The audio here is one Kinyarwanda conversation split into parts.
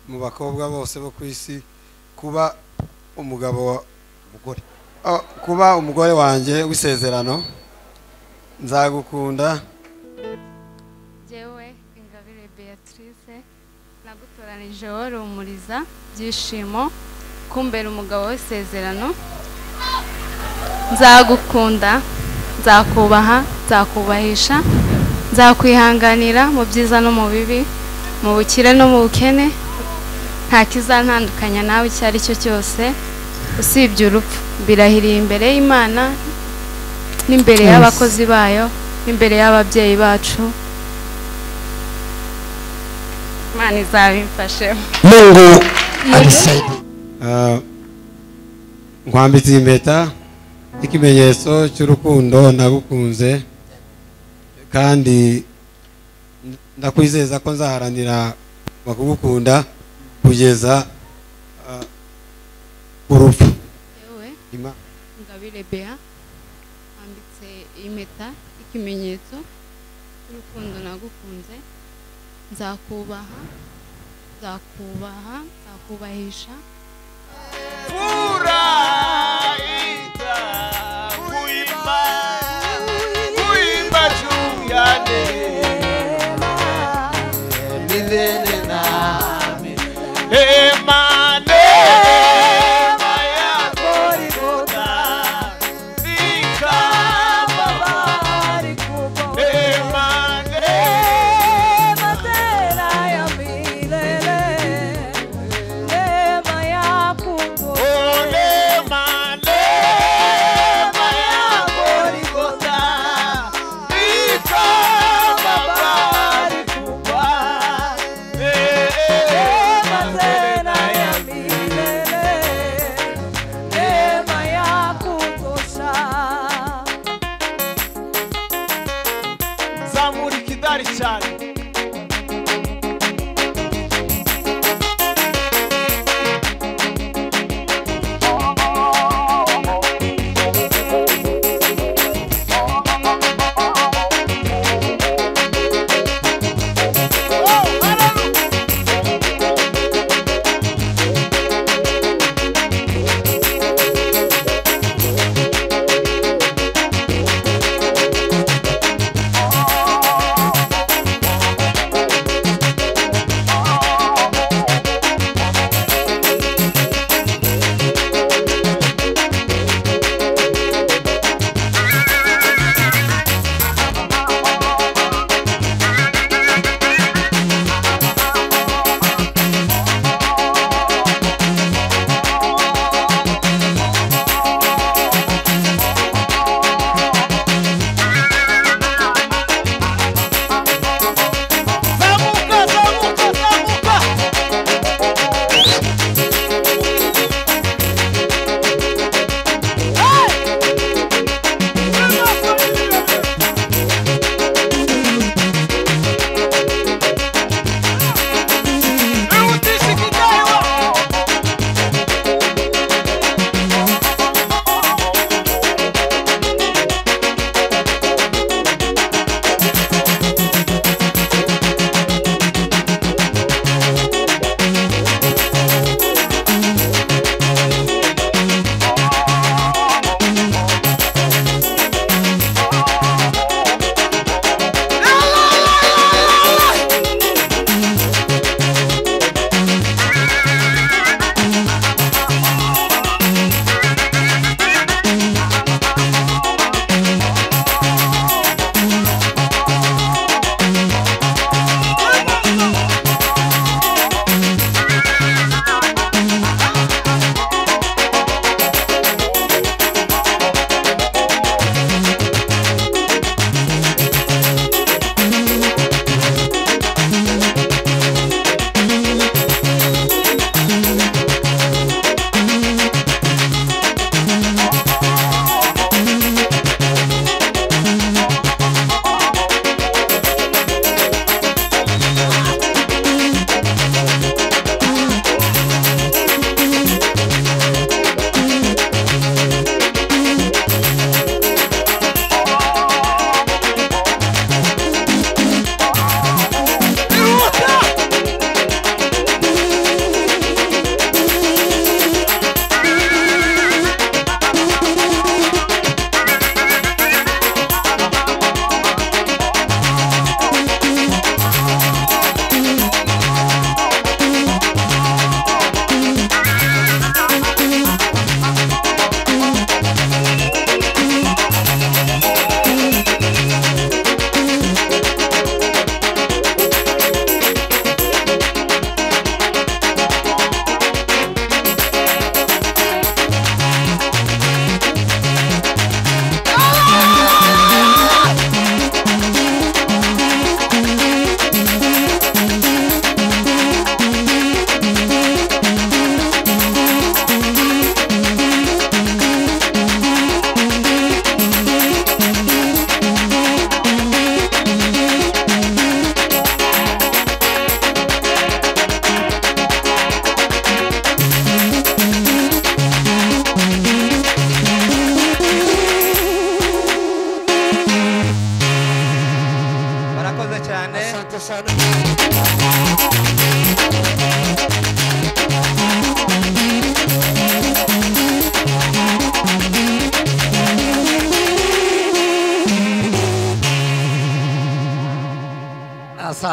mu bakobwa bose bo ku isi kuba umugabo umugore kuba umugore wanjye w'isezerano. Nzagukunda. Jewe Ingabire Beatrice nagutoranije wowe Ruhumuriza Byishimo kumbera umugabo w'isezerano. Nzagukunda, nzakubaha, nzakubahisha, nzakwihanganira mu byiza no mu bibi, mu bukire no mu bukene. Nta kizantandukanya nawe icyo ari cyo cyose usibye urupfu. Birahiriye imbere y'Imana n'imbere y'abakozi bayo n'imbere y'ababyeyi bacu. Imana izabimfashemo. Mungu anisaidie. Nkwambitse impeta ikimenyetso cy'urukundo nagukunze, kandi ndakwizeza ko nzaharanira kugukunda kugeza urupfu. Yewe Ingabire Bea ambitse impeta ikimenyetso cy'urukundo nagukunze. Nzakubaha, nzakubaha, nzakubahisha. Neema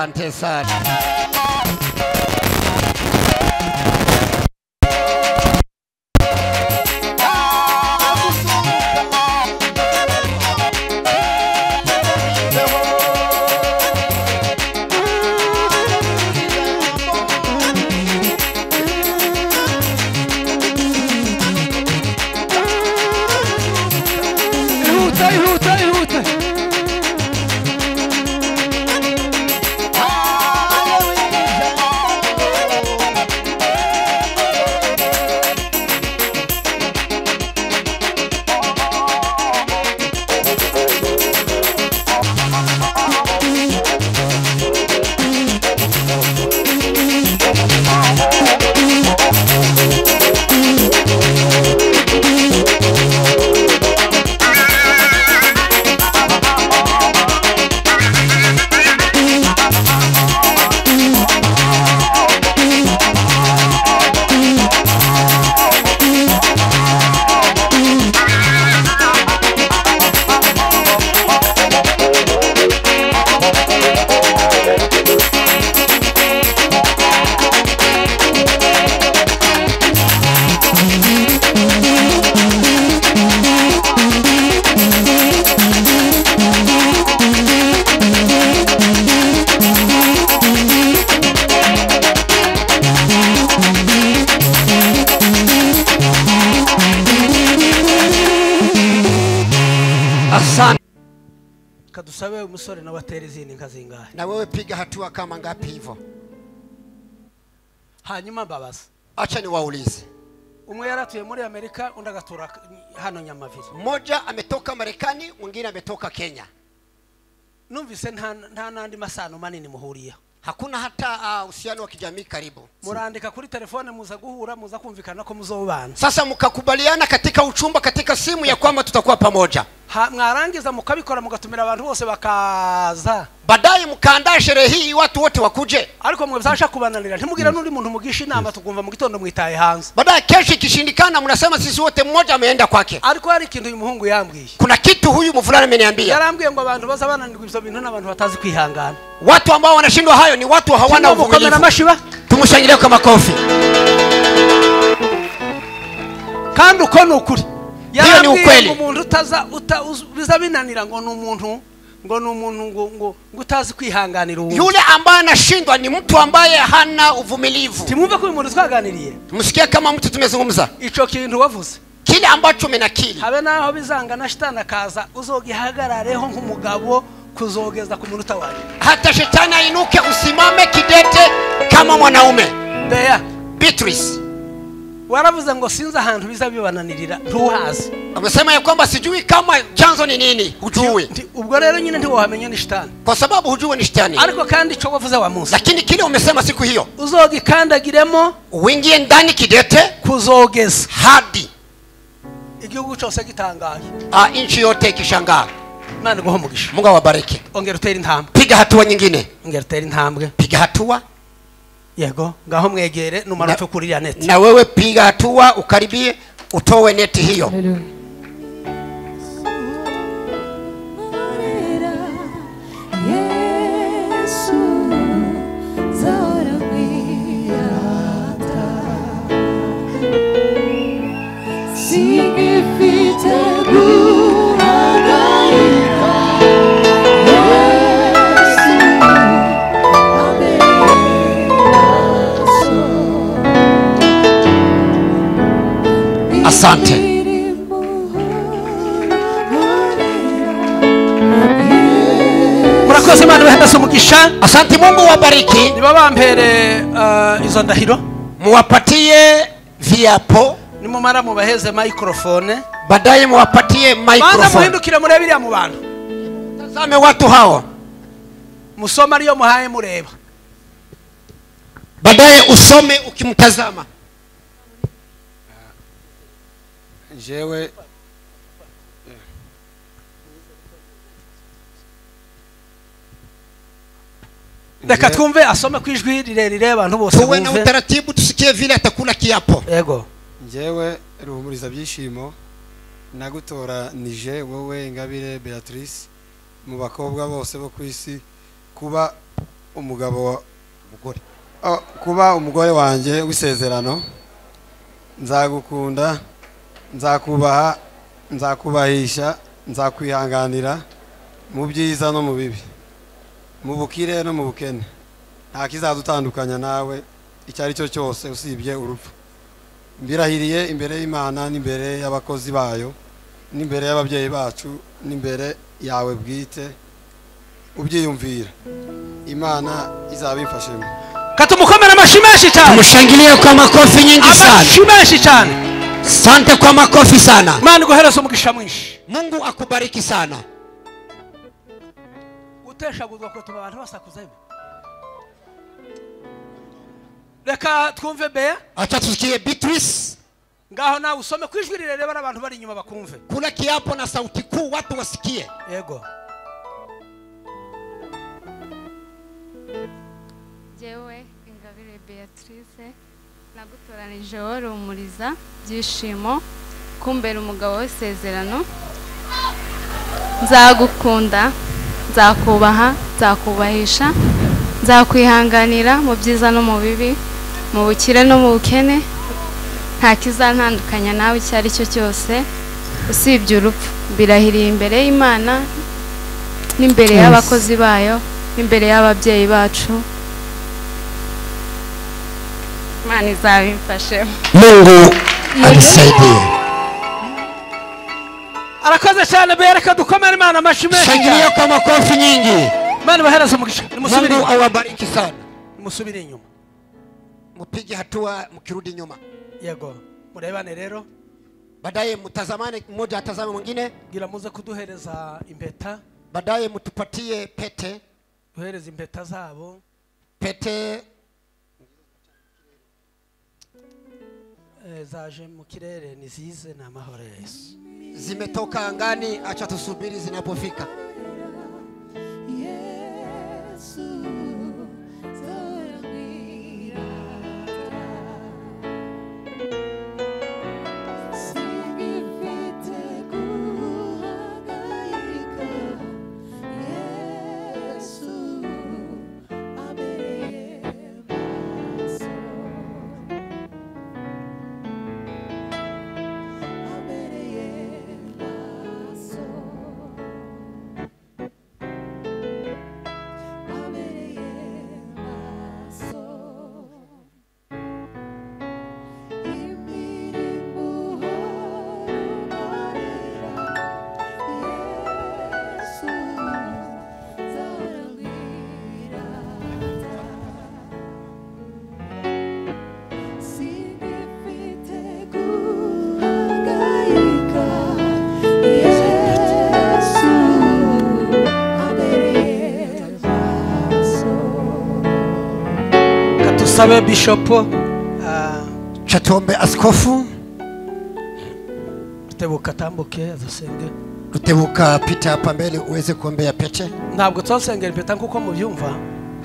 Asante sana. Ihuta, ihuta, ihuta. Asante. Kadusabe umusore na watera izindi nka zingahe. Na wewe piga hatua kama ngapi hivyo? Hanyuma mbabaza. Acha niwaulize. Umwe yaratuye muri Amerika, undi agatura hano Nyamaviri. Mmoja ametoka Marekani, mwingine ametoka Kenya. Numvise nta nandi masano manini muhuriyeho. Hakuna hata uhusiano wa kijamii karibu. Murandika kuri telefone, muza guhura, muza kumvikana ko muzobana. Sasa mkakubaliana katika uchumba, katika simu ya kwamba tutakuwa pamoja. Mwarangiza mukabikora, mugatumira abantu bose bakaza. Baadaye mkaandaa sherehe hii watu wote wakuje. Ariko mwe bizasha kubananira, ntimugira n'undi muntu mugisha inama, tukumva mu gitondo mwitaye hanze. Baadaye kesho ikishindikana mnasema sisi wote mmoja ameenda kwake. Ariko hari ikintu uyu muhungu yambwiye. Kuna kitu huyu mvulana ameniambia. Yarambwiye ngo abantu bazabananirwa ibyo bintu n'abantu batazi kwihangana. Watu ambao wanashindwa hayo ni watu hawana uvumilivu. Tumshangilie kwa makofi. Kandi uko ni ukuri. Hiyo ni ukweli. Umuntu utaza bizabinanira ngo ni umuntu ngo ni umuntu ngo utazi kwihanganira uwo. Yule ambaye anashindwa ni mtu ambaye hana uvumilivu. Timwumve ko uyu muntu twaganiriye. Msikie kama mtu tumezungumza. Ico kintu wavuze. Kile ambacho umenakili. Habe naho bizanga na shitani akaza uzogihagarareho nk'umugabo kuzogeza ku munota wawe. Hata shetani ainuke usimame kidete kama mwanaume. Bea Beatrice. Waravuze ngo sinzi ahantu bizabibananirira ntuhazi. Amesema ya kwamba sijui kama chanzo ni nini, hujui. Ubwo rero nyine ntiwohamenya ni shitani. Kwa sababu hujui ni shetani. Ariko kandi ico wavuze wa munsi. Lakini kile umesema siku hiyo. Uzogikandagiremo, uingie ndani kidete kuzogeza hadi igihugu cyose gitangaye. Nchi yote ikishangaa. Imana iguhe umugisha. Mungu awabariki. Ongera utere intambwe. Piga hatua nyingine. Ongera utere intambwe. Piga hatua. Yego, ngaho mwegere numara upfe kurira neti. Na wewe piga hatua ukaribie utowe neti hiyo. Asante. Murakoze, Imana ibaheze umugisha. Asante, Mungu wabariki. Niba bampere izo ndahiro, muwapatie viapo. Nimumara mubaheze microphone. Baadaye muwapatie microphone. Banza muhindukire murebe iriya mu bantu. Tazame watu hao. Musoma ariyo muhaye mureba. Baadaye usome ukimtazama. Jewe Reka twumve asome ku ijwi rirerire abantu bose Tuwe na bumve. utaratibu tusikie vile atakula kiapo. Yego. Njyewe Ruhumuriza Byishimo nagutoranije wowe Ingabire Beatrice mu bakobwa bose bo ku isi kuba umugabo umugore kuba umugore wanjye w'isezerano nzagukunda nzakubaha nzakubahisha nzakwihanganira mu byiza no mu bibi mu bukire no mu bukene nta kizadutandukanya nawe icyo ari cyo cyose usibye urupfu mbirahiriye imbere y'Imana n'imbere y'abakozi bayo n'imbere y'ababyeyi bacu n'imbere yawe bwite ubyiyumvira Imana izabimfashemo. Katumukomera amashyi menshi cyane. Tumshangilie kwa makofi nyingi sana. Amashyi menshi cyane. Sante kwa makofi sana. Imana iguhereze umugisha mwinshi. Mungu akubariki sana. Uteshaguzwa ko tuba abantu basakuza ibi. Reka twumve Bea. Acha tusikie Beatrice. Ngaho nawe usome kwijwi rirereba abantu bari inyuma bakumve. Kuna kiapo na sauti kuu watu wasikie. Yego. Jewe Ingabire Beatrice nagutoranije Rumuriza Byishimo kumbera umugabo w'isezerano nzagukunda nzakubaha nzakubahisha nzakwihanganira mu byiza no mu bibi mu bukire no mu bukene nta kizantandukanya nawe icyo ari cyo cyose usibye urupfu mbirahiriye imbere y'Imana n'imbere y'abakozi bayo n'imbere y'ababyeyi bacu Imana izabimfashemo. Mungu anisaidie. Arakoze cyane bereka dukomere Imana amashyi menshi. Shangilia kwa makofi nyingi. Imana ibahereze umugisha. Nimusubire. Mungu awabariki sana. Musubire inyuma. Mupige hatua mkirudi nyuma. Yego. Murebane rero. Baadaye mtazamane, mmoja atazame mwingine. Gira muze kuduhereza impeta. Baadaye mtupatie pete. Duhereze impeta zabo. Pete zaje mu kirere nizize na amahoro ya Yesu. Zimetoka angani, acha tusubiri zinapofika. Tusabe Bishop Chatombe askofu Rutebuka tambuke azasenge. Rutebuka pita hapa mbele uweze kuombea pete. Ntabwo tuzasengera pete nkuko mubyumva.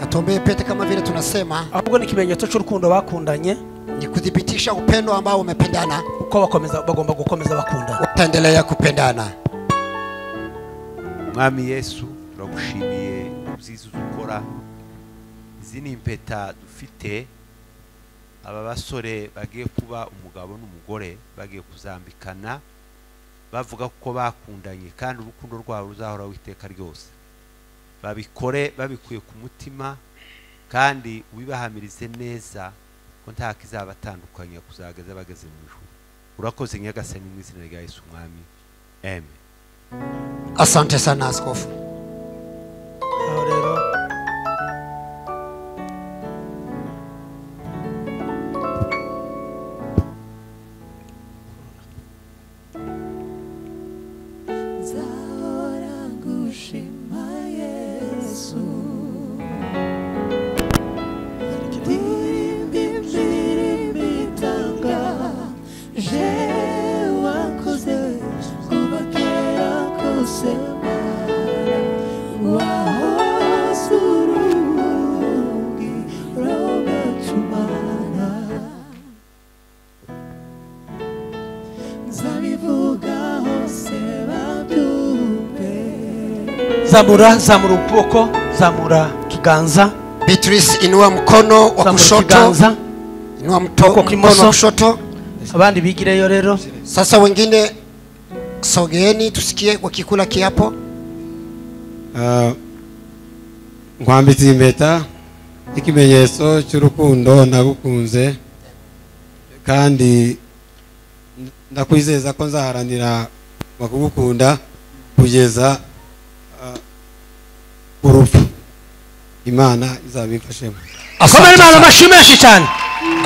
Atombee pete kama vile tunasema. Ahubwo ni kimenyetso cy'urukundo bakundanye. Ni kudhibitisha upendo ambao umependana. Uko bakomeza bagomba gukomeza bakundana. Utaendelea kupendana. Mwami Yesu turagushimiye ubyiza ukora. Izi ni impeta dufite aba basore bagiye kuba umugabo n'umugore bagiye kuzambikana bavuga ko bakundanye kandi urukundo rwabo ruzahora witeka ryose. Babikore babikuye ku mutima kandi ubibahamirize neza ko nta kizabatandukanya kuzageza bageze mu ijuru. Urakoze Nyagasani mu izina rya Yesu Mwami. Amen. Asante sana askofu. Rero Zamura, zamura ukuboko, zamura kiganza. Beatrice, inua mkono wa kushoto. Inua mkono wa kushoto. Abandi bigireyo rero. Sasa wengine sogeeni tusikie wakikula kiapo. Nkwambitse impeta ikimenyetso cy'urukundo nagukunze kandi ndakwizeza ko nzaharanira kugukunda kugeza urupfu. Imana izabimfashemo. Asante Imana amashyi menshi cyane.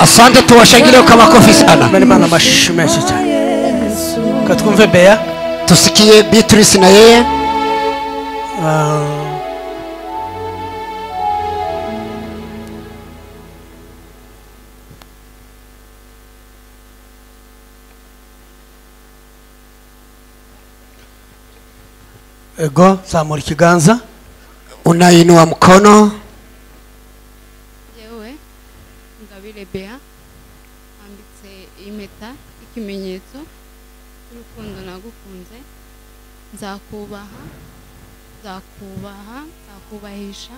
Asante, tuwashangilie kwa makofi sana. Imana amashyi menshi cyane. Katwumve Bea. Tusikie Beatrice na yeye. Ego, zamura ikiganza. Unainua mkono. Yewe Ngabire Bea ambitse impeta ikimenyetso cy'urukundo nagukunze, nzakubaha, nzakubaha, nzakubahisha,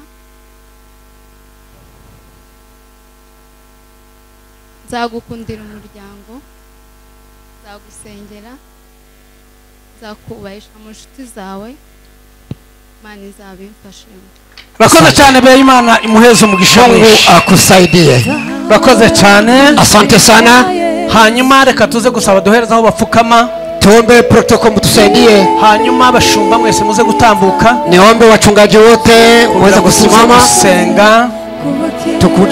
nzagukundira umuryango, nzagusengera, nzakubahisha mu nshuti zawe, Imana izabimfashemo. Rakoze cyane Bea, Imana imuheze umugisha mwinshi. Mungu akusaidie. Rakoze cyane. Asante sana. Hanyuma reka tuze gusaba duhereza aho bapfukama. Tuombe protocol mtusaidie. Hanyuma abashumba mwese muze gutambuka. Niombe wachungaji wote muweze kusimama. Gusenga. Tukuje